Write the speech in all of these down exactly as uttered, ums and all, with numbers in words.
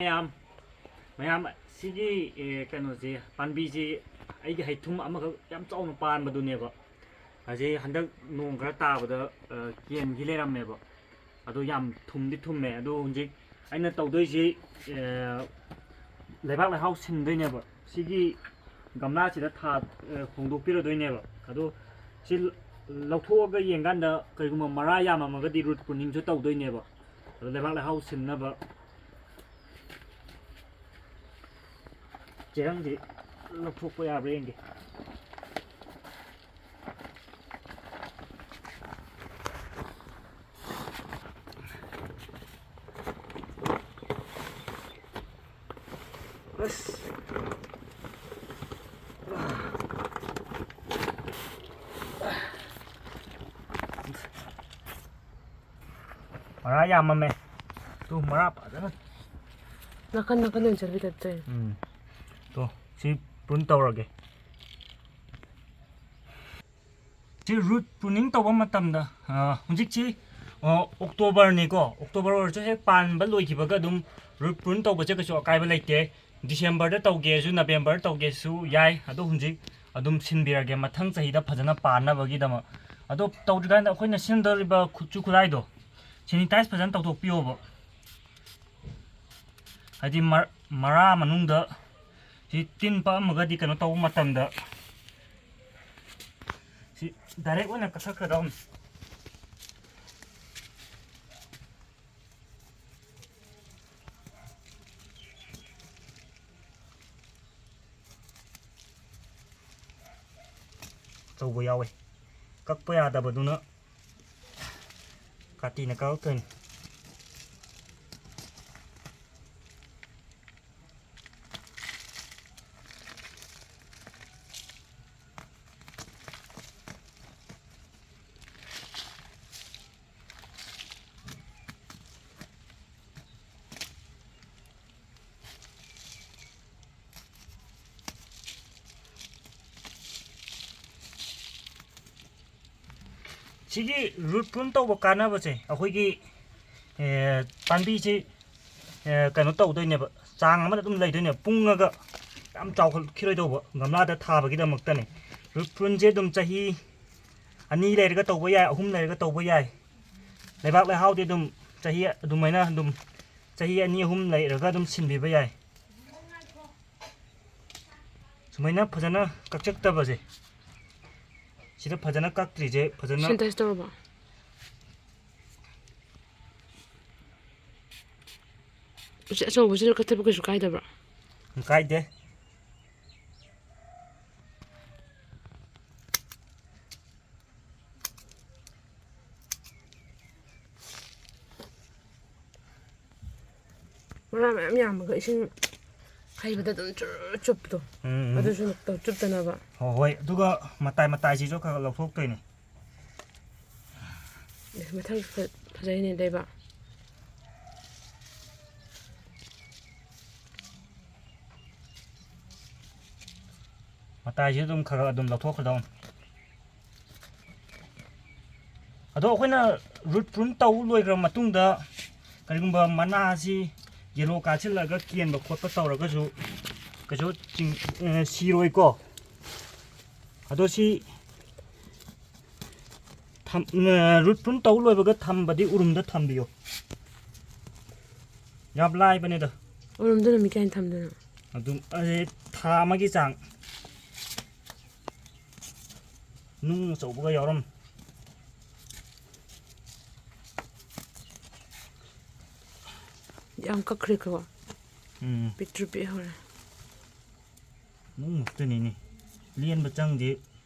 ꯃꯌꯥꯝ, ꯃꯌꯥꯝ, ꯁꯤꯒꯤ, ꯑꯦ, ꯀꯩꯅꯣꯁꯦ, ꯄꯥꯝꯕꯤꯁꯦ ꯑꯩꯒꯤ ꯍꯩꯊꯨꯝ ꯑꯃꯈꯛ ꯌꯥꯝ ꯆꯥꯎꯅ ꯄꯥꯟꯕꯗꯨꯅꯦꯕ꯫ ꯑꯁꯤ ꯍꯟꯗꯛ ꯅꯣꯡ ꯈꯔ ꯇꯥꯕꯗ, ꯑ, ꯀꯦꯟꯈꯤ ꯂꯩꯔꯝꯃꯦꯕ꯫ ꯑꯗꯣ ꯌꯥꯝ ꯊꯨꯝꯗꯤ ꯊꯨꯝꯃꯦ꯫ ꯑꯗꯣ ꯍꯧꯖꯤꯛ ꯑꯩꯅ ꯇꯧꯗꯣꯏꯁꯤ, ꯑ, ꯂꯩꯕꯥꯛ ꯂꯩꯍꯥꯎ ꯁꯤꯟꯗꯣꯏꯅꯦꯕ꯫ ꯁꯤꯒꯤ ꯒꯝꯂꯥꯁꯤꯗ ꯊꯥ-, ꯑ, ꯍꯣꯡꯗꯣꯛꯄꯤꯔꯗꯣꯏꯅꯦꯕ꯫ ꯑꯗꯣ ꯁꯤ ꯂꯧꯊꯣꯛꯑꯒ ꯌꯦꯡꯀꯥꯟꯗ ꯀꯔꯤꯒꯨꯝꯕ ꯃꯔꯥ ꯌꯥꯝꯃꯝꯃꯒꯗꯤ ꯔꯨꯠ ꯄ꯭ꯔꯨꯅꯤꯡꯁꯨ ꯇꯧꯗꯣꯏꯅꯦꯕ꯫ ꯑꯗꯣ ꯂꯩꯕꯥꯛ ꯂꯩꯍꯥꯎ ꯁꯤꯟꯅꯕ ꯆꯦꯔꯪꯁꯤ ꯂꯧꯊꯣꯛꯄ ꯌꯥꯕ꯭ꯔꯥ ꯌꯦꯡꯒꯦ꯫ ꯑꯁ꯫ ꯃꯔꯥ ꯌꯥꯝꯃꯝꯃꯦ꯫ ꯇꯨ ꯃꯔꯥ ꯐꯖꯅ꯫ ꯅꯥꯀꯟ ꯅꯥꯀꯟ ꯑꯣꯏꯅ ꯆꯠꯄꯩ ꯇꯥꯏꯞ ꯇꯧꯋꯦ꯫ ꯎꯝ꯫ ꯇꯣ, ꯁꯤ ꯄ꯭ꯔꯨꯟ ꯇꯧꯔꯒꯦ꯫ ꯁꯤ ꯔꯨꯠ ꯄ꯭ꯔꯨꯅꯤꯡ ꯇꯧꯕ ꯃꯇꯝꯗ, ꯑ, ꯍꯧꯖꯤꯛꯁꯤ, ꯑ, ꯑꯣꯛꯇꯣꯕꯔꯅꯤꯀꯣ, ꯑꯣꯛꯇꯣꯕꯔ ꯑꯣꯏꯔꯁꯨ ꯍꯦꯛ ꯄꯥꯟꯕ ꯂꯣꯏꯈꯤꯕꯒ ꯑꯗꯨꯝ ꯔꯨꯠ ꯄ꯭ꯔꯨꯟ ꯇꯧꯕꯁꯦ ꯀꯩꯁꯨ ꯑꯀꯥꯏꯕ ꯂꯩꯇꯦ꯫ ꯗꯤꯁꯦꯝꯕꯔꯗ ꯇꯧꯒꯦꯁꯨ, ꯅꯕꯦꯝꯕꯔ ꯇꯧꯒꯦꯁꯨ ꯌꯥꯏ꯫ ꯑꯗꯣ ꯍꯧꯖꯤꯛ ꯑꯗꯨꯝ ꯁꯤꯟꯕꯤꯔꯒꯦ, ꯃꯊꯪ ꯆꯍꯤꯗ ꯐꯖꯅ ꯄꯥꯟꯅꯕꯒꯤꯗꯃꯛ꯫ ꯑꯗꯣ ꯇꯧꯗ꯭ꯔꯤꯀꯥꯟꯗ ꯑꯩꯈꯣꯏꯅ ꯁꯤꯖꯤꯟꯅꯗꯧꯔꯤꯕ ꯈꯨꯠꯁꯨ ꯈꯨꯠꯂꯥꯏꯗꯣ ꯁꯦꯅꯤꯇꯥꯏꯁ ꯐꯖꯅ ꯇꯧꯊꯣꯛꯄꯤꯌꯣꯕ꯫ ꯍꯥꯏꯗꯤ ꯃꯔ-, ꯃꯔꯥ ꯃꯅꯨꯡꯗ ꯁꯤ ꯇꯤꯟ ꯄꯛꯑꯝꯃꯒꯗꯤ ꯀꯩꯅꯣ ꯇꯧꯕ ꯃꯇꯝꯗ ꯁꯤ ꯗꯥꯏꯔꯦꯛ ꯑꯣꯏꯅ ꯀꯛꯊꯠꯈ꯭ꯔꯗꯧꯅꯤ꯫ ꯑꯆꯧꯕ ꯌꯥꯎꯋꯦ꯫ ꯀꯛꯄ ꯌꯥꯗꯕꯗꯨꯅ ꯀꯥꯇꯤꯅ ꯀꯛꯂꯛꯇꯣꯏꯅꯤ꯫ ꯁꯤꯒꯤ ꯔꯨꯠ ꯄ꯭ꯔꯨꯟ ꯇꯧꯕ ꯀꯥꯟꯅꯕꯁꯦ, ꯑꯩꯈꯣꯏꯒꯤ, ꯑꯦ, ꯄꯥꯝꯕꯤꯁꯤ ꯑꯦ, ꯀꯩꯅꯣ ꯇꯧꯗꯣꯏꯅꯦꯕ, ꯆꯥꯡ ꯑꯃꯗ ꯑꯗꯨꯝ ꯂꯩꯗꯣꯏꯅꯦꯕ, ꯄꯨꯡꯉꯒ ꯌꯥꯝ ꯆꯥꯎꯈꯠꯈꯤꯔꯣꯏꯗꯧꯕ ꯒꯝꯂꯥꯗ ꯊꯥꯕꯒꯤꯗꯃꯛꯇꯅꯦ꯫ ꯔꯨꯠ ꯄ꯭ꯔꯨꯟꯁꯦ ꯑꯗꯨꯝ ꯆꯍꯤ ꯑꯅꯤ ꯂꯩꯔꯒ ꯇꯧꯕ ꯌꯥꯏ, ꯑꯍꯨꯝ ꯂꯩꯔꯒ ꯇꯧꯕ ꯌꯥꯏ꯫ ꯂꯩꯕꯥꯛ ꯂꯩꯍꯥꯎꯗꯤ ꯑꯗꯨꯝ ꯆꯍꯤ ꯑꯗꯨꯃꯥꯏꯅ ꯑꯗꯨꯝ ꯆꯍꯤ ꯑꯅꯤ ꯑꯍꯨꯝ ꯂꯩꯔꯒ ꯑꯗꯨꯝ ꯁꯤꯟꯕꯤꯕ ꯌꯥꯏ꯫ ꯁꯨꯃꯥꯏꯅ ꯐꯖꯅ ꯀꯛꯆꯛꯇꯕꯁꯦ, ꯁꯤꯗ ꯐꯖꯅ ꯀꯛꯇ꯭ꯔꯤꯁꯦ ꯐꯖꯅ ꯁꯦꯅꯤꯇꯥꯏꯁ ꯇꯧꯔꯕꯣ? ꯎꯆꯦꯛ ꯑꯆꯧꯕꯁꯤꯅ ꯀꯛꯊꯠꯄ ꯀꯩꯁꯨ ꯀꯥꯏꯗꯕ꯭ꯔꯥ? ꯀꯥꯏꯗꯦ꯫ ꯃꯔꯥ ꯃꯌꯥꯝ ꯌꯥꯝꯃꯒ ꯏꯁꯤꯡ ꯍꯩꯕꯗ ꯑꯗꯨꯝ ꯆꯨꯔ ꯆꯨꯞꯄꯗꯣ, ꯎꯝ, ꯎꯝ꯫ ꯑꯗꯨꯁꯨ ꯑꯃꯨꯛꯇ ꯆꯨꯞꯇꯅꯕ꯫ ꯍꯣꯏ, ꯍꯣꯏ꯫ ꯑꯗꯨꯒ ꯃꯇꯥꯏ ꯃꯇꯥꯏꯁꯤꯁꯨ ꯈꯔ ꯈꯔ ꯂꯧꯊꯣꯛꯇꯣꯏꯅꯦ꯫ ꯑꯦ, ꯃꯊꯪꯁꯨ ꯐ-, ꯐꯖꯩꯅꯦ ꯂꯩꯕꯥꯛ꯫ ꯃꯇꯥꯏꯁꯤ ꯑꯗꯨꯝ ꯈꯔ ꯈꯔ ꯑꯗꯨꯝ ꯂꯧꯊꯣꯛꯈ꯭ꯔꯗꯧꯅꯤ꯫ ꯑꯗꯣ ꯑꯩꯈꯣꯏꯅ ꯔꯨꯠ ꯄ꯭ꯔꯨꯟ ꯇꯧ ꯂꯣꯏꯈ꯭ꯔ ꯃꯇꯨꯡꯗ ꯀꯔꯤꯒꯨꯝꯕ ꯃꯅꯥꯁꯤ ꯌꯦꯂꯣ ꯀꯥꯁꯤꯜꯂꯒ ꯀꯦꯟꯕ ꯈꯣꯠꯄ ꯇꯧꯔꯒꯁꯨ ꯀꯩꯁꯨ ꯆꯤꯡ-, ꯑꯦ, ꯁꯤꯔꯣꯏꯀꯣ꯫ ꯑꯗꯣ ꯁꯤ ꯊꯝ-, ꯑ, ꯔꯨꯠ ꯄ꯭ꯔꯨꯟ ꯇꯧ ꯂꯣꯏꯕꯒ ꯊꯝꯕꯗꯤ ꯎꯔꯨꯝꯗ ꯊꯝꯕꯤꯌꯣ꯫ ꯌꯥꯝ ꯂꯥꯏꯕꯅꯦꯗ꯫ ꯎꯔꯨꯝꯗ ꯅꯨꯃꯤꯠ ꯀꯌꯥꯅꯤ ꯊꯝꯗꯣꯏꯅꯣ? ꯑꯗꯨꯝ, ꯑꯦ, ꯊꯥ ꯑꯃꯒꯤ ꯆꯥꯡ꯫ ꯅꯨꯡ ꯑꯆꯧꯕꯒ ꯌꯥꯎꯔꯝꯃꯤ꯫ ꯌꯥꯝ ꯀꯛꯈ꯭ꯔꯦꯀꯣ꯫ ꯎꯝ꯫ ꯄꯤꯛꯇ꯭ꯔꯨ ꯄꯤꯛꯍꯧꯔꯦ꯫ ꯅꯨꯡ ꯉꯥꯛꯇꯅꯤꯅꯦ꯫ ꯂꯦꯟꯕ ꯆꯪꯗꯦ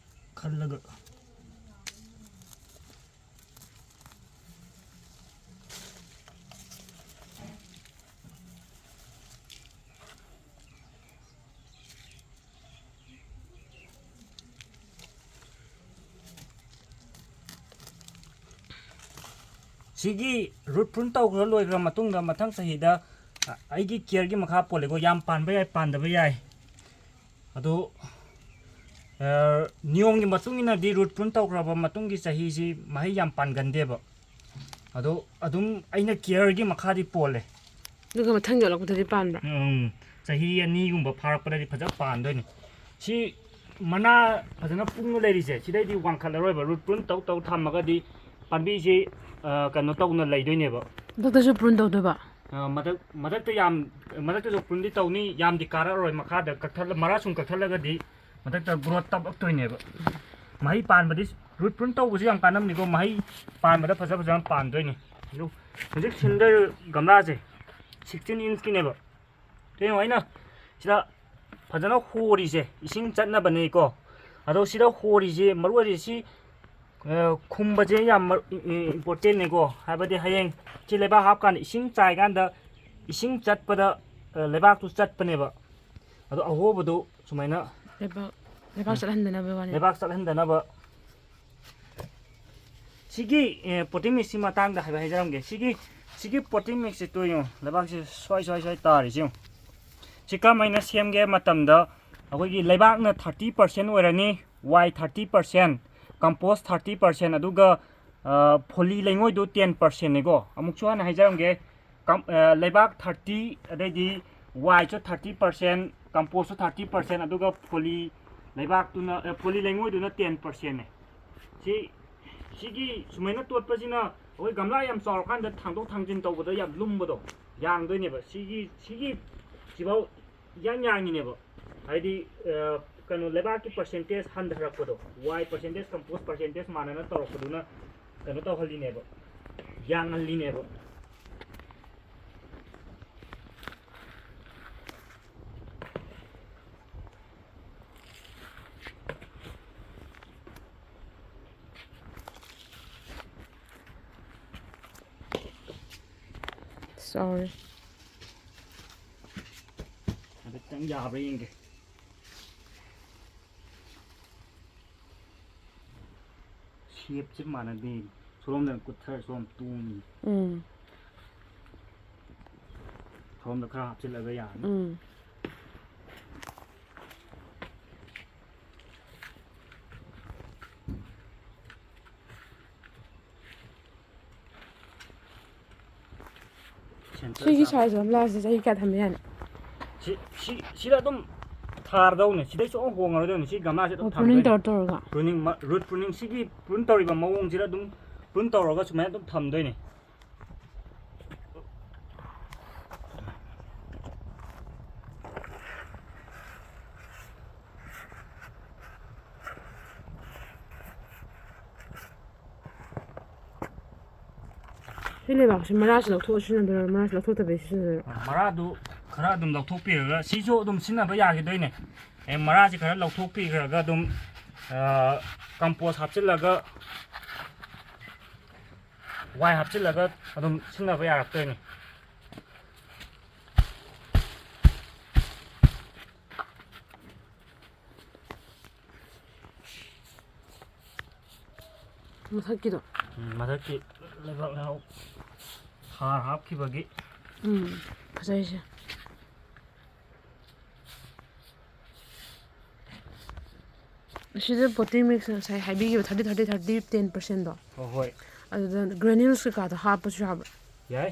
ꯈꯜꯂꯒ꯫ ꯁꯤꯒꯤ ꯔꯨꯠ ꯄ꯭ꯔꯨꯟ ꯇꯧꯈ꯭ꯔ ꯂꯣꯏꯈ꯭ꯔ ꯃꯇꯨꯡꯗ ꯃꯊꯪ ꯆꯍꯤꯗ, ꯑ, ꯑꯩꯒꯤ ꯀꯤꯌꯔꯒꯤ ꯃꯈꯥ ꯄꯣꯜꯂꯦꯀꯣ, ꯌꯥꯝ ꯄꯥꯟꯕ ꯌꯥꯏ, ꯄꯥꯟꯗꯕ ꯌꯥꯏ꯫ ꯑꯗꯣ, ꯑ, ꯅꯤꯌꯣꯝꯒꯤ ꯃꯇꯨꯡ ꯏꯟꯅꯗꯤ ꯔꯨꯠ ꯄ꯭ꯔꯨꯟ ꯇꯧꯈ꯭ꯔꯕ ꯃꯇꯨꯡꯒꯤ ꯆꯍꯤꯁꯤ ꯃꯍꯩ ꯌꯥꯝ ꯄꯥꯟꯒꯟꯗꯦꯕ꯫ ꯑꯗꯣ ꯑꯗꯨꯝ ꯑꯩꯅ ꯀꯤꯌꯔꯒꯤ ꯃꯈꯥꯗꯤ ꯄꯣꯜꯂꯦ꯫ ꯑꯗꯨꯒ ꯃꯊꯪ ꯌꯣꯜꯂꯛꯄꯗꯗꯤ ꯄꯥꯟꯕ꯭ꯔꯥ? ꯎꯝ, ꯆꯍꯤ ꯑꯅꯤꯒꯨꯝꯕ ꯐꯥꯔꯛꯄꯗꯗꯤ ꯐꯖꯅ ꯄꯥꯟꯗꯣꯏꯅꯤ꯫ ꯁꯤ ꯃꯅꯥ ꯐꯖꯅ ꯄꯨꯡꯅ ꯂꯩꯔꯤꯁꯦ, ꯁꯤꯗꯩꯗꯤ ꯋꯥꯡꯈꯠꯂꯔꯣꯏꯕ꯫ ꯔꯨꯠ ꯄ꯭ꯔꯨꯟ ꯇꯧ ꯇꯧ ꯊꯝꯃꯒꯗꯤ ꯄꯥꯝꯕꯤꯁꯤ, ꯑ, ꯀꯩꯅꯣ ꯇꯧꯅ ꯂꯩꯗꯣꯏꯅꯦꯕ꯫ ꯃꯊꯛꯇꯁꯨ ꯄ꯭ꯔꯨꯟ ꯇꯧꯗꯣꯏꯕ? ꯑ, ꯃꯊꯛ-, ꯃꯊꯛꯇ ꯌꯥꯝ, ꯃꯊꯛꯇꯁꯨ ꯄ꯭ꯔꯨꯟꯗꯤ ꯇꯧꯅꯤ, ꯌꯥꯝꯗꯤ ꯀꯥꯔꯛꯑꯔꯣꯏ꯫ ꯃꯈꯥꯗ ꯀꯛꯊꯠꯂ-, ꯃꯔꯥ ꯁꯨꯝ ꯀꯛꯊꯠꯂꯒꯗꯤ ꯃꯊꯛꯇ ꯒ꯭ꯔꯣꯠ ꯇꯞꯂꯛꯇꯣꯏꯅꯦꯕ꯫ ꯃꯍꯩ ꯄꯥꯟꯕꯗꯤ, ꯔꯨꯠ ꯄ꯭ꯔꯨꯟ ꯇꯧꯕꯁꯤ ꯌꯥꯝ ꯀꯥꯟꯅꯕꯅꯤꯀꯣ, ꯃꯍꯩ ꯄꯥꯟꯕꯗ ꯐꯖ ꯐꯖꯅ ꯄꯥꯟꯗꯣꯏꯅꯤ꯫ ꯑꯗꯨ ꯍꯧꯖꯤꯛ ꯁꯤꯂꯤꯟꯗꯔ ꯒꯝꯂꯥꯁꯦ ꯁꯤꯛꯁꯇꯤꯟ ꯏꯟꯁꯀꯤꯅꯦꯕ꯫ ꯀꯩꯅꯣ ꯑꯩꯅ ꯁꯤꯗ ꯐꯖꯅ ꯍꯣꯔꯤꯁꯦ ꯏꯁꯤꯡ ꯆꯠꯅꯕꯅꯦꯀꯣ꯫ ꯑꯗꯣ ꯁꯤꯗ ꯍꯣꯔꯤꯁꯦ ꯃꯔꯨ ꯑꯣꯏꯔꯤꯁꯤ, ꯑ, ꯈꯨꯝꯕꯁꯦ ꯌꯥꯝ ꯃꯔꯨ-, ꯏ-, ꯏ-, ꯏꯝꯄꯣꯔꯇꯦꯟꯅꯦꯀꯣ꯫ ꯍꯥꯏꯕꯗꯤ ꯍꯌꯦꯡ ꯁꯤ ꯂꯩꯕꯥꯛ ꯍꯥꯞꯀꯥꯟꯗ ꯏꯁꯤꯡ ꯆꯥꯏꯀꯥꯟꯗ ꯏꯁꯤꯡ ꯆꯠꯄꯗ, ꯑ, ꯂꯩꯕꯥꯛꯇꯨ ꯆꯠꯄꯅꯦꯕ꯫ ꯑꯗꯣ ꯑꯍꯣꯕꯗꯨ ꯁꯨꯃꯥꯏꯅ ꯂꯩꯕꯥꯛ, ꯂꯩꯕꯥꯛ ꯆꯠꯍꯟꯗꯅꯕ ꯋꯥꯅꯤ꯫ ꯂꯩꯕꯥꯛ ꯆꯠꯍꯟꯗꯅꯕ꯫ ꯁꯤꯒꯤ, ꯑꯦ, ꯄꯣꯇꯤꯡ ꯃꯤꯛꯁꯀꯤ ꯃꯇꯥꯡꯗ ꯍꯥꯏꯕ ꯍꯥꯏꯖꯔꯝꯒꯦ꯫ ꯁꯤꯒꯤ, ꯁꯤꯒꯤ ꯄꯣꯇꯤꯡ ꯃꯤꯛꯁꯁꯦ ꯇꯣ ꯌꯦꯡꯉꯣ, ꯂꯩꯕꯥꯛꯁꯦ ꯁ꯭ꯋꯥꯏ, ꯁ꯭ꯋꯥꯏ, ꯁ꯭ꯋꯥꯏ ꯇꯥꯔꯤꯁꯦ ꯌꯦꯡꯉꯣ꯫ ꯁꯤ ꯀꯔꯝꯍꯥꯏꯅ ꯁꯦꯝꯒꯦ ꯃꯇꯝꯗ, ꯑꯩꯈꯣꯏꯒꯤ ꯂꯩꯕꯥꯛꯅ ꯊꯥꯔꯇꯤ ꯄꯥꯔꯁꯦꯟ ꯑꯣꯏꯔꯅꯤ, Y thirty percent, compost thirty percent, ꯑꯗꯨꯒ, ꯑ, ꯐꯣꯂꯤ ꯂꯩꯉꯣꯏꯗꯣ ꯇꯦꯟ ꯄꯥꯔꯁꯦꯟꯅꯤꯀꯣ꯫ ꯑꯃꯨꯛꯁꯨ ꯍꯟꯅ ꯍꯥꯏꯖꯔꯝꯒꯦ, ꯀꯝ-, ꯑ, ꯂꯩꯕꯥꯛ ꯊꯥꯔꯇꯤ, ꯑꯗꯩꯗꯤ ꯋꯥꯏꯁꯨ ꯊꯥꯔꯇꯤ ꯄꯥꯔꯁꯦꯟ, ꯀꯝꯄꯣꯁꯁꯨ ꯊꯥꯔꯇꯤ ꯄꯥꯔꯁꯦꯟ, ꯑꯗꯨꯒ ꯐꯣꯂꯤ ꯂꯩꯕꯥꯛꯇꯨꯅ, ꯑ, ꯐꯣꯂꯤ ꯂꯩꯉꯣꯏꯗꯨꯅ ꯇꯦꯟ ꯄꯥꯔꯁꯦꯟꯅꯦ꯫ ꯁꯤ, ꯁꯤꯒꯤ ꯁꯨꯃꯥꯏꯅ ꯇꯣꯠꯄꯁꯤꯅ ꯑꯩꯈꯣꯏ ꯒꯝꯂꯥ ꯌꯥꯝ ꯆꯥꯎꯔꯀꯥꯟꯗ ꯊꯥꯡꯗꯣꯛ ꯊꯥꯡꯖꯤꯟ ꯇꯧꯕꯗ ꯌꯥꯝ ꯂꯨꯝꯕꯗꯣ ꯌꯥꯡꯗꯣꯏꯅꯦꯕ꯫ ꯁꯤꯒꯤ, ꯁꯤꯒꯤ, ꯁꯤꯐꯥꯎ ꯏꯌꯥꯡ ꯌꯥꯡꯉꯤꯅꯦꯕ꯫ ꯍꯥꯏꯗꯤ, ꯑ, ꯀꯩꯅꯣ, ꯂꯩꯕꯥꯛꯀꯤ ꯄꯥꯔꯁꯦꯟꯇꯦꯖ ꯍꯟꯊꯔꯛꯄꯗꯣ, ꯋꯥꯏ ꯄꯥꯔꯁꯦꯟꯇꯦꯖ, ꯀꯝꯄꯣꯁ ꯄꯥꯔꯁꯦꯟꯇꯦꯖ ꯃꯥꯟꯅꯅ ꯇꯧꯔꯛꯄꯗꯨꯅ ꯀꯩꯅꯣ ꯇꯧꯍꯜꯂꯤꯅꯦꯕ, ꯌꯥꯡꯍꯜꯂꯤꯅꯦꯕ꯫ ꯆꯥꯎꯔꯦ꯫ ꯍꯥꯏꯐꯦꯠꯇꯪ ꯌꯥꯕ꯭ꯔꯥ ꯌꯦꯡꯒꯦ꯫ ꯁꯦꯞꯁꯦ ꯃꯥꯟꯅꯗꯦ꯫ ꯁꯣꯝꯗꯅ ꯀꯨꯠꯊꯔ ꯁꯣꯝ ꯇꯣꯡꯉꯤ꯫ ꯎꯝ꯫ ꯁꯣꯝꯗ ꯈꯔ ꯍꯥꯞꯆꯤꯜꯂꯒ ꯌꯥꯅꯤ꯫ ꯎꯝ꯫ ꯁꯦꯟꯇꯔ ꯁꯤꯒꯤ ꯁꯥꯏꯖ ꯒꯝꯂꯥꯁꯦ ꯆꯍꯤ ꯀꯌꯥ ꯊꯝꯕ ꯌꯥꯅꯤ? ꯁꯤ ꯁꯤ ꯁꯤꯗ ꯑꯗꯨꯝ ꯊꯥꯔꯗꯧꯅꯦ꯫ ꯁꯤꯗꯩ ꯁꯨꯡꯍꯣꯡ ꯍꯣꯡꯉꯔꯣꯏꯗꯧꯅꯦ꯫ ꯁꯤ ꯒꯝꯂꯥꯁꯦ ꯑꯗꯨꯝ ꯑꯣ, pruning ꯊꯝꯗꯣꯏꯅꯦ꯫ ꯇꯧꯔ ꯇꯧꯔꯒ꯫ Pruning ꯃ-, root pruning, ꯁꯤꯒꯤ prune ꯇꯧꯔꯤꯕ ꯃꯑꯣꯡꯁꯤꯗ ꯑꯗꯨꯝ prune ꯇꯧꯔꯒ ꯁꯨꯃꯥꯏꯅ ꯑꯗꯨꯝ ꯊꯝꯗꯣꯏꯅꯦ꯫ ꯁꯤ ꯂꯩꯕꯥꯛꯁꯤ ꯃꯔꯥꯁꯤ ꯂꯧꯊꯣꯛꯑ ꯁꯤꯖꯤꯟꯅꯗꯣꯏꯔꯥ? ꯃꯔꯥꯁꯤ ꯂꯧꯊꯣꯛꯇꯕꯤ ꯁꯤꯖꯤꯟꯅꯗꯣꯏꯔꯥ? ꯃꯔꯥꯗꯨ ꯈꯔ ꯑꯗꯨꯝ ꯂꯧꯊꯣꯛꯄꯤꯔꯒ, ꯁꯤꯁꯨ ꯑꯗꯨꯝ ꯁꯤꯖꯤꯟꯅꯕ ꯌꯥꯈꯤꯗꯣꯏꯅꯦ꯫ ꯑꯦ, ꯃꯔꯥꯁꯤ ꯈꯔ ꯂꯧꯊꯣꯛꯄꯤꯈ꯭ꯔꯒ ꯑꯗꯨꯝ, ꯑ, compost ꯍꯥꯞꯆꯤꯜꯂꯒ, ꯋꯥꯏ ꯍꯥꯞꯆꯤꯜꯂꯒ ꯑꯗꯨꯝ ꯁꯤꯖꯤꯟꯅꯕ ꯌꯥꯔꯛꯇꯣꯏꯅꯦ꯫ ꯃꯊꯛꯀꯤꯗꯣ? ꯎꯝ, ꯃꯊꯛꯀꯤ ꯂꯩꯕꯥꯛ ꯂꯩꯍꯥꯎ ꯍꯥꯔ ꯍꯥꯞꯈꯤꯕꯒꯤ꯫ ꯎꯝ, ꯐꯖꯩꯁꯦ꯫ ꯑꯁꯤꯗ potting mix ꯉꯁꯥꯏ ꯍꯥꯏꯕꯤꯈꯤꯕ thirty, thirty, thirty, ten percentꯗꯣ? ꯍꯣꯏ, ꯍꯣꯏ꯫ ꯑꯗꯨꯗ granules ꯀꯩꯀꯥꯗꯣ ꯍꯥꯞꯄꯁꯨ ꯌꯥꯕ꯭ꯔꯥ? ꯌꯥꯏ꯫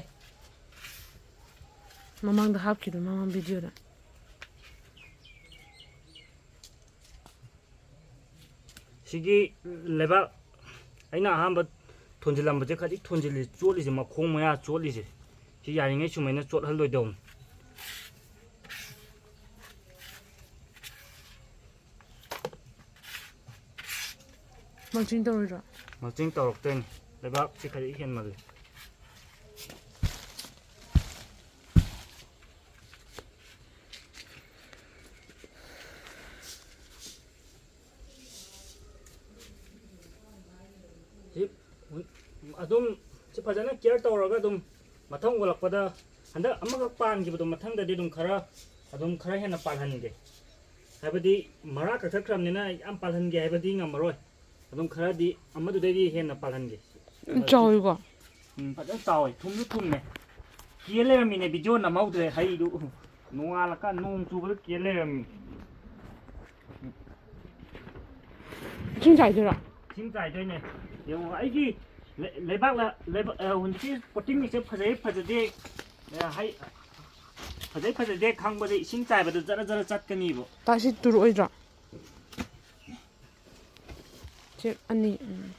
ꯃꯃꯥꯡꯗ ꯍꯥꯞꯈꯤꯗꯣ, ꯃꯃꯥꯡ videoꯗ꯫ ꯁꯤꯒꯤ ꯂꯩꯕꯥꯛ ꯑꯩꯅ ꯑꯍꯥꯟꯕ ꯊꯣꯟꯖꯤꯜꯂꯝꯕꯁꯦ ꯈꯖꯤꯛ ꯊꯣꯟꯖꯤꯜꯂꯤ, ꯆꯣꯠꯂꯤꯁꯦ, ꯃꯈꯣꯡ ꯃꯌꯥ ꯆꯣꯠꯂꯤꯁꯦ, ꯁꯤ ꯌꯥꯔꯤꯉꯩ ꯁꯨꯃꯥꯏꯅ ꯆꯣꯠꯍꯜꯂꯣꯏꯗꯧꯅꯤ꯫ Mulching ꯇꯧꯔꯣꯏꯗ꯭ꯔꯣ? Mulching ꯇꯧꯔꯛꯇꯣꯏꯅꯤ, ꯂꯩꯕꯥꯛꯁꯤ ꯈꯖꯤꯛ ꯍꯦꯟꯃꯜꯂꯤ꯫ ꯁꯤ ꯑꯗꯨꯝ ꯁꯤ ꯐꯖꯅ care ꯇꯧꯔꯒ ꯑꯗꯨꯝ ꯃꯊꯪ ꯑꯣꯜꯂꯛꯄꯗ, ꯍꯟꯗꯛ ꯑꯃꯈꯛ ꯄꯥꯟꯈꯤꯕꯗꯣ ꯃꯊꯪꯗꯗꯤ ꯑꯗꯨꯝ ꯈꯔ, ꯑꯗꯨꯝ ꯈꯔ ꯍꯦꯟꯅ ꯄꯥꯜꯍꯟꯒꯦ꯫ ꯍꯥꯏꯕꯗꯤ ꯃꯔꯥ ꯀꯛꯊꯠꯈ꯭ꯔꯕꯅꯤꯅ ꯌꯥꯝ ꯄꯥꯜꯍꯟꯒꯦ ꯍꯥꯏꯕꯗꯤ ꯉꯝꯃꯔꯣꯏ꯫ ꯑꯗꯨꯝ ꯈꯔꯗꯤ ꯑꯃꯗꯨꯗꯩꯗꯤ ꯍꯦꯟꯅ ꯄꯥꯜꯍꯟꯒꯦ꯫ ꯆꯥꯎꯋꯤꯀꯣ? ꯎꯝ, ꯐꯖꯅ ꯆꯥꯎꯋꯦ꯫ ꯊꯨꯝꯁꯨ ꯊꯨꯝꯃꯦ꯫ ꯀꯦꯟ ꯂꯩꯔꯝꯃꯤꯅꯦ, video ꯅꯝꯍꯧꯗ꯭ꯔꯦ꯫ ꯍꯩꯗꯨ ꯅꯣꯡꯉꯥꯜꯂꯀꯥꯟ ꯅꯣꯡ ꯆꯨꯕꯗ ꯀꯦꯟ ꯂꯩꯔꯝꯃꯤ꯫ ꯏꯁꯤꯡ ꯆꯥꯏꯗꯣꯏꯔꯣ? ꯏꯁꯤꯡ ꯆꯥꯏꯗꯣꯏꯅꯦ꯫ ꯌꯦꯡꯉꯣ, ꯑꯩꯒꯤ ꯂꯩ-, ꯂꯩꯕꯥꯛ ꯂ-, ꯂꯩꯕꯥꯛ, ꯑ, ꯍꯧꯖꯤꯛꯀꯤ potting mixꯁꯦ ꯐꯖꯩ ꯐꯖꯗꯦ ꯑꯦ, ꯍꯩ, ꯐꯖꯩ ꯐꯖꯗꯦ ꯈꯪꯕꯗ ꯏꯁꯤꯡ ꯆꯥꯏꯕꯗ ꯖꯔ ꯖꯔ ꯆꯠꯀꯅꯤꯕ꯫ ꯇꯥꯁꯤ ꯇꯨꯔꯛꯑꯣꯏꯗ꯭ꯔꯣ? ꯆꯦꯞ ꯑꯅꯤ꯫ ꯎꯝ꯫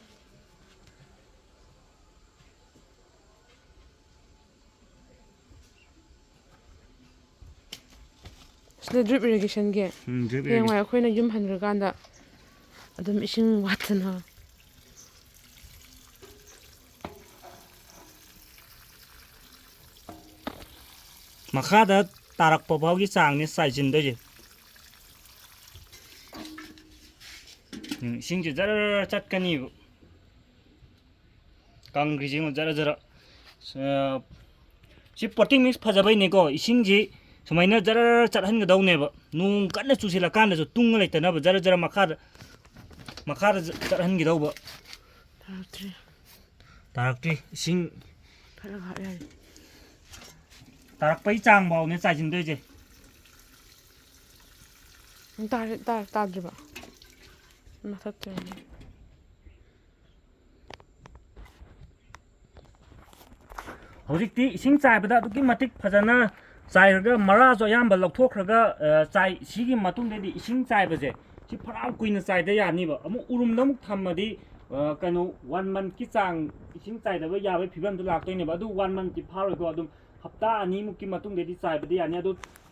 ꯁꯤꯅ drip irrigation ꯒꯤ꯫ ꯎꯝ, drip ꯍꯌꯦꯡꯋꯥꯏ ꯑꯩꯈꯣꯏꯅ ꯌꯨꯝ ꯍꯟꯈ꯭ꯔꯀꯥꯟꯗ ꯑꯗꯨꯝ ꯏꯁꯤꯡ ꯋꯥꯠꯇꯅ꯫ ꯃꯈꯥꯗ ꯇꯥꯔꯛꯄ ꯐꯥꯎꯒꯤ ꯆꯥꯡꯅꯤ ꯆꯥꯏꯁꯤꯟꯗꯣꯏꯁꯦ꯫ ꯎꯝ, ꯏꯁꯤꯡꯁꯦ ꯖꯔ ꯆꯠꯀꯅꯤꯕ꯫ ꯀꯪꯈ꯭ꯔꯤꯁꯦ ꯌꯦꯡꯉꯣ, ꯖꯔ ꯖꯔ꯫ ꯑ, ꯁꯤ potting mix ꯐꯖꯕꯩꯅꯦꯀꯣ꯫ ꯏꯁꯤꯡꯁꯤ ꯁꯨꯃꯥꯏꯅ ꯖꯔ ꯆꯠꯍꯟꯒꯗꯧꯅꯦꯕ꯫ ꯅꯣꯡ ꯀꯟꯅ ꯆꯨꯁꯤꯜꯂꯀꯥꯟꯗꯁꯨ ꯇꯨꯡꯉ ꯂꯩꯇꯅꯕ ꯖꯔ ꯖꯔ ꯃꯈꯥꯗ, ꯃꯈꯥꯗ ꯆꯠꯍꯟꯒꯗꯧꯕ꯫ ꯇꯥꯔꯛꯇ꯭ꯔꯤ꯫ ꯇꯥꯔꯛꯇ꯭ꯔꯤ꯫ ꯏꯁꯤꯡ ꯈꯔ ꯍꯥꯞ ꯌꯥꯔꯦ꯫ ꯇꯥꯔꯛꯄꯩ ꯆꯥꯡ ꯐꯥꯎꯅꯦ ꯆꯥꯏꯁꯤꯟꯗꯣꯏꯁꯦ꯫ ꯇꯥꯔꯦ, ꯇꯥꯔꯦ, ꯇꯥꯗ꯭ꯔꯤꯕ? ꯃꯊꯛꯇ꯫ ꯍꯧꯖꯤꯛꯇꯤ ꯏꯁꯤꯡ ꯆꯥꯏꯕꯗ ꯑꯗꯨꯛꯀꯤ ꯃꯇꯤꯛ ꯐꯖꯅ ꯆꯥꯏꯔꯒ ꯃꯔꯥꯁꯨ ꯑꯌꯥꯝꯕ ꯂꯧꯊꯣꯛꯈ꯭ꯔꯒ, ꯑ, ꯆꯥꯏ-, ꯁꯤꯒꯤ ꯃꯇꯨꯡꯗꯗꯤ ꯏꯁꯤꯡ ꯆꯥꯏꯕꯁꯦ ꯁꯤ ꯐꯅꯌꯥꯝ ꯀꯨꯏꯅ ꯆꯥꯏꯗ ꯌꯥꯅꯤꯕ꯫ ꯑꯃꯨꯛ ꯎꯔꯨꯝꯗ ꯑꯃꯨꯛ ꯊꯝꯃꯗꯤ, ꯑ, ꯀꯩꯅꯣ, one month ꯀꯤ ꯆꯥꯡ ꯏꯁꯤꯡ ꯆꯥꯏꯗꯕ ꯌꯥꯕꯒꯤ ꯐꯤꯕꯝꯗ ꯂꯥꯛꯇꯣꯏꯅꯦꯕ꯫ ꯑꯗꯨ one month ꯇꯤ ꯐꯥꯔꯣꯏꯀꯣ꯫ ꯑꯗꯨꯝ ꯍꯞꯇꯥ ꯑꯅꯤꯃꯨꯛꯀꯤ ꯃꯇꯨꯡꯗꯗꯤ ꯆꯥꯏꯕꯗꯤ ꯌꯥꯅꯤ꯫ ꯑꯗꯨ,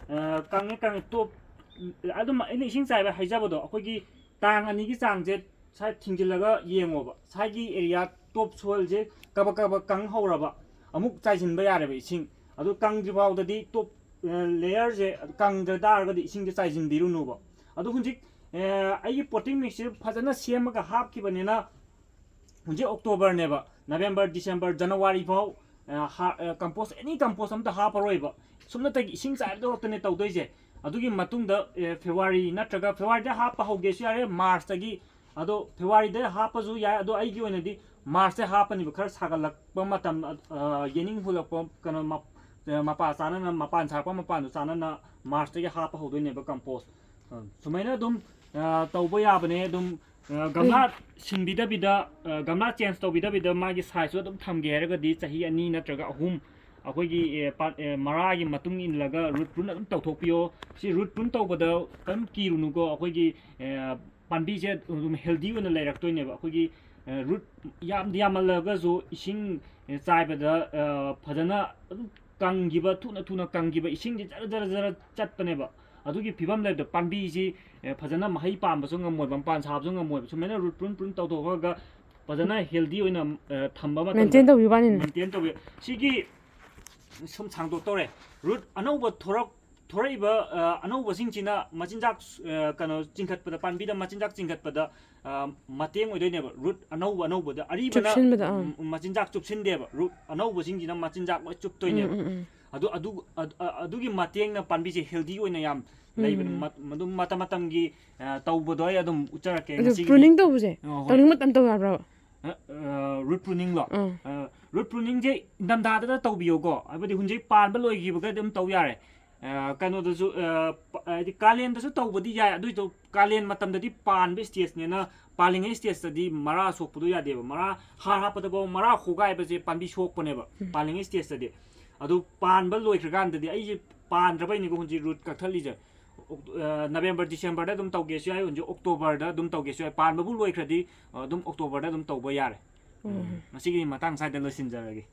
ꯑ, ꯀꯪꯉꯦ, ꯀꯪꯉꯦ, ꯇꯣꯞ-, ꯑꯗꯨꯝ ꯑꯩꯅ ꯏꯁꯤꯡ ꯆꯥꯏꯕ ꯍꯥꯏꯖꯕꯗꯣ ꯑꯩꯈꯣꯏꯒꯤ ꯇꯥꯡ ꯑꯅꯤꯒꯤ ꯆꯥꯡꯁꯦ ꯁ꯭ꯋꯥꯏ ꯊꯤꯡꯖꯤꯜꯂꯒ ꯌꯦꯡꯉꯣꯕ꯫ ꯁ꯭ꯋꯥꯏꯒꯤ area top soil ꯁꯦ ꯀꯕꯛ ꯀꯕꯛ ꯀꯪ ꯍꯧꯔꯕ, ꯑꯃꯨꯛ ꯆꯥꯏꯁꯤꯟꯕ ꯌꯥꯔꯦꯕ ꯏꯁꯤꯡ꯫ ꯑꯗꯨ ꯀꯪꯗ꯭ꯔꯤ ꯐꯥꯎꯗꯗꯤ top, ꯑ, layer ꯁꯦ ꯀꯪꯗ ꯇꯥꯔꯒꯗꯤ ꯏꯁꯤꯡꯁꯦ ꯆꯥꯏꯁꯤꯟꯕꯤꯔꯨꯅꯣꯕ꯫ ꯑꯗꯨ ꯍꯧꯖꯤꯛ, ꯑ, ꯑꯩꯒꯤ potting mix ꯁꯦ ꯐꯖꯅ ꯁꯦꯝꯃꯒ ꯍꯥꯞꯈꯤꯕꯅꯤꯅ ꯍꯧꯖꯤꯛ October ꯅꯦꯕ, November, December, January ꯐꯥꯎ, ꯑ, ꯍꯥ-, ꯑ, compost, any compost ꯑꯝꯇ ꯍꯥꯞꯄꯔꯣꯏꯕ꯫ ꯁꯨꯞꯅꯇꯒꯤ ꯏꯁꯤꯡ ꯆꯥꯏꯕꯗꯣ ꯈꯛꯇꯅꯦ ꯇꯧꯗꯣꯏꯁꯦ꯫ ꯑꯗꯨꯒꯤ ꯃꯇꯨꯡꯗ, ꯑ, February ꯅꯠꯇ꯭ꯔꯒ February ꯗ ꯍꯥꯞꯄ ꯍꯧꯒꯦꯁꯨ ꯌꯥꯔꯦ, March ꯇꯒꯤ꯫ ꯑꯗꯣ February ꯗ ꯍꯥꯞꯄꯁꯨ ꯌꯥꯏ, ꯑꯗꯣ ꯑꯩꯒꯤ ꯑꯣꯏꯅꯗꯤ March ꯇ ꯍꯥꯞꯄꯅꯤꯕ, ꯈꯔ ꯁꯥꯒꯠꯂꯛꯄ ꯃꯇꯝ, ꯑ, ꯌꯦꯅꯤꯡ ꯍꯨꯜꯂꯛꯄ, ꯀꯩꯅꯣ, ꯃꯞ-, ꯑ, ꯃꯄꯥ ꯆꯥꯅꯅ, ꯃꯄꯥꯟ ꯁꯥꯔꯛꯄ ꯃꯄꯥꯟꯗꯣ ꯆꯥꯅꯅ March ꯇꯒꯤ ꯍꯥꯞꯄ ꯍꯧꯗꯣꯏꯅꯦꯕ compost꯫ ꯑ, ꯁꯨꯃꯥꯏꯅ ꯑꯗꯨꯝ, ꯑ, ꯇꯧꯕ ꯌꯥꯕꯅꯦ꯫ ꯑꯗꯨꯝ, ꯑ, ꯒꯝꯂꯥ ꯁꯤꯟꯕꯤꯗꯕꯤꯗ, ꯑ, ꯒꯝꯂꯥ change ꯇꯧꯕꯤꯗꯕꯤꯗ ꯃꯥꯒꯤ size ꯁꯨ ꯑꯗꯨꯝ ꯊꯝꯒꯦ ꯍꯥꯏꯔꯒꯗꯤ ꯆꯍꯤ ꯑꯅꯤ ꯅꯠꯇ꯭ꯔꯒ ꯑꯍꯨꯝ, ꯑꯩꯈꯣꯏꯒꯤ ꯑꯦ, ꯄꯥ- ꯑꯦ, ꯃꯔꯥꯒꯤ ꯃꯇꯨꯡ ꯏꯜꯂꯒ ꯔꯨꯠ ꯄ꯭ꯔꯨꯟ ꯑꯗꯨꯝ ꯇꯧꯊꯣꯛꯄꯤꯌꯣ꯫ ꯁꯤ ꯔꯨꯠ ꯄ꯭ꯔꯨꯟ ꯇꯧꯕꯗ ꯀꯔꯤꯝ ꯀꯤꯔꯨꯅꯨꯀꯣ꯫ ꯑꯩꯈꯣꯏꯒꯤ ꯑꯦ, ꯄꯥꯝꯕꯤꯁꯦ ꯑꯗꯨꯝ ꯍꯦꯜꯗꯤ ꯑꯣꯏꯅ ꯂꯩꯔꯛꯇꯣꯏꯅꯦꯕ꯫ ꯑꯩꯈꯣꯏꯒꯤ ꯑꯦ, ꯔꯨꯠ ꯌꯥꯝꯗꯤ ꯌꯥꯝꯃꯜꯂꯒꯁꯨ ꯏꯁꯤꯡ ꯑꯦ, ꯆꯥꯏꯕꯗ ꯑꯦ, ꯐꯖꯅ ꯑꯗꯨꯝ ꯀꯪꯈꯤꯕ, ꯊꯨꯅ ꯊꯨꯅ ꯀꯪꯈꯤꯕ, ꯏꯁꯤꯡꯁꯦ ꯖꯔ ꯖꯔ ꯖꯔ ꯆꯠꯄꯅꯦꯕ꯫ ꯑꯗꯨꯒꯤ ꯐꯤꯕꯝ ꯂꯩꯕꯗ ꯄꯥꯝꯕꯤꯁꯤ ꯑꯦ, ꯐꯖꯅ ꯃꯍꯩ ꯄꯥꯟꯕꯁꯨ ꯉꯝꯃꯣꯏꯕ, ꯃꯄꯥꯟ ꯁꯥꯕꯁꯨ ꯉꯝꯃꯣꯏꯕ꯫ ꯁꯨꯃꯥꯏꯅ ꯔꯨꯠ ꯄ꯭ꯔꯨꯟ ꯄ꯭ꯔꯨꯟ ꯇꯧꯊꯣꯛꯑꯒ ꯐꯖꯅ ꯍꯦꯜꯗꯤ ꯑꯣꯏꯅ ꯑꯦ, ꯊꯝꯕ ꯃꯇꯝꯗ ꯃꯦꯟꯇꯦꯟ ꯇꯧꯕꯤꯕ ꯋꯥꯅꯤꯅꯦ꯫ ꯃꯦꯟꯇꯦꯟ ꯇꯧꯕꯤ꯫ ꯁꯤꯒꯤ ꯁꯨꯝ ꯁꯥꯡꯗꯣꯛꯇꯧꯔꯦ꯫ ꯔꯨꯠ ꯑꯅꯧꯕ ꯊꯣꯔꯛ ꯊꯣꯔꯛꯏꯕ ꯑ, ꯑꯅꯧꯕꯁꯤꯡꯁꯤꯅ ꯃꯆꯤꯟꯖꯥꯛ ꯑ, ꯀꯩꯅꯣ ꯆꯤꯡꯈꯠꯄꯗ, ꯄꯥꯝꯕꯤꯗ ꯃꯆꯤꯟꯖꯥꯛ ꯆꯤꯡꯈꯠꯄꯗ ꯑ, ꯃꯇꯦꯡ ꯑꯣꯏꯗꯣꯏꯅꯦꯕ꯫ ꯔꯨꯠ ꯑꯅꯧꯕ ꯑꯅꯧꯕꯗ, ꯑꯔꯤꯕꯅ ꯆꯨꯞꯁꯤꯟꯕꯗ, ꯑꯥ꯫ ꯎꯝ, ꯃꯆꯤꯟꯖꯥꯛ ꯆꯨꯞꯁꯤꯟꯗꯦꯕ꯫ ꯔꯨꯠ ꯑꯅꯧꯕꯁꯤꯡꯁꯤꯅ ꯃꯆꯤꯟꯖꯥꯛ ꯂꯣꯏ ꯎꯝ, ꯆꯨꯞꯇꯣꯏꯅꯦꯕ꯫ ꯎꯝ, ꯎꯝ. ꯑꯗꯨ ꯑꯗꯨ ꯑꯗ- ꯑ- ꯑꯗꯨꯒꯤ ꯃꯇꯦꯡꯅ ꯄꯥꯝꯕꯤꯁꯦ ꯍꯦꯜꯗꯤ ꯑꯣꯏꯅ ꯌꯥꯝ ꯂꯩꯕꯅꯤ꯫ ꯎꯝ. ꯃ- ꯑꯗꯨꯝ ꯃꯇꯝ ꯃꯇꯝꯒꯤ ꯑ, ꯇꯧꯕꯗꯣ ꯑꯩ ꯑꯗꯨꯝ ꯎꯠꯆꯔꯛꯀꯦ ꯑꯗꯨ ꯉꯁꯤꯒꯤꯗꯤ꯫ ꯄ꯭ꯔꯨꯅꯤꯡ ꯇꯧꯕꯁꯦ ꯑ, ꯍꯣꯏ꯫ ꯇꯧꯅꯤꯡ ꯃꯇꯝ ꯇꯧ ꯌꯥꯕ꯭ꯔꯕ? ꯔꯨꯠ ꯄ꯭ꯔꯨꯅꯤꯡꯂꯣ? ꯎꯝ. ꯔꯨꯠ ꯄ꯭ꯔꯨꯅꯤꯡꯁꯦ ꯏꯪꯊꯝꯊꯥꯗ ꯇꯧꯕꯤꯌꯣꯀꯣ꯫ ꯍꯥꯏꯕꯗꯤ ꯍꯧꯖꯤꯛ ꯄꯥꯟꯕ ꯂꯣꯏꯈꯤꯕꯒ ꯑꯗꯨꯝ ꯇꯧ ꯌꯥꯔꯦ꯫ ꯑ, ꯀꯩꯅꯣꯗꯁꯨ ꯑ, ꯄ- ꯍꯥꯏꯗꯤ ꯀꯥꯂꯦꯟꯗꯁꯨ ꯇꯧꯕꯗꯤ ꯌꯥꯏ꯫ ꯑꯗꯨꯏꯁꯨ ꯀꯥꯂꯦꯟ ꯃꯇꯝꯗꯗꯤ ꯄꯥꯟꯕ ꯏꯁꯇꯦꯖꯅꯦꯅ, ꯄꯥꯜꯂꯤꯉꯩ ꯏꯁꯇꯦꯖꯇꯗꯤ ꯃꯔꯥ ꯁꯣꯛꯄꯗꯣ ꯌꯥꯗꯦꯕ꯫ ꯃꯔꯥ, ꯍꯥꯔ ꯍꯥꯞꯄꯗꯐꯥꯎ ꯃꯔꯥ ꯍꯣꯒꯥꯏꯕꯁꯦ ꯄꯥꯝꯕꯤ ꯁꯣꯛꯄꯅꯦꯕ ꯄꯥꯜꯂꯤꯉꯩ ꯏꯁꯇꯦꯖꯇꯗꯤ꯫ ꯑꯗꯨ ꯄꯥꯟꯕ ꯂꯣꯏꯈ꯭ꯔꯀꯥꯟꯗꯗꯤ, ꯑꯩꯁꯦ ꯄꯥꯟꯗ꯭ꯔꯕꯩꯅꯤꯀꯣ ꯍꯧꯖꯤꯛ ꯔꯨꯠ ꯀꯛꯊꯠꯂꯤꯁꯦ꯫ ꯑꯣꯛ- ꯑ, ꯅꯕꯦꯝꯕꯔ ꯗꯤꯁꯦꯝꯕꯔꯗ ꯑꯗꯨꯝ ꯇꯧꯒꯦꯁꯨ ꯌꯥꯏ, ꯍꯧꯖꯤꯛ ꯑꯣꯛꯇꯣꯕꯔꯗ ꯑꯗꯨꯝ ꯇꯧꯒꯦꯁꯨ ꯌꯥꯏ꯫ ꯄꯥꯟꯕꯕꯨ ꯂꯣꯏꯈ꯭ꯔꯗꯤ ꯑ, ꯑꯗꯨꯝ ꯑꯣꯛꯇꯣꯕꯔꯗ ꯑꯗꯨꯝ ꯇꯧꯕ ꯌꯥꯔꯦ꯫ ꯎꯝ. ꯉꯁꯤꯒꯤꯗꯤ ꯃꯇꯥꯡ ꯁ꯭ꯋꯥꯏꯗ ꯂꯣꯏꯁꯤꯟꯖꯔꯒꯦ꯫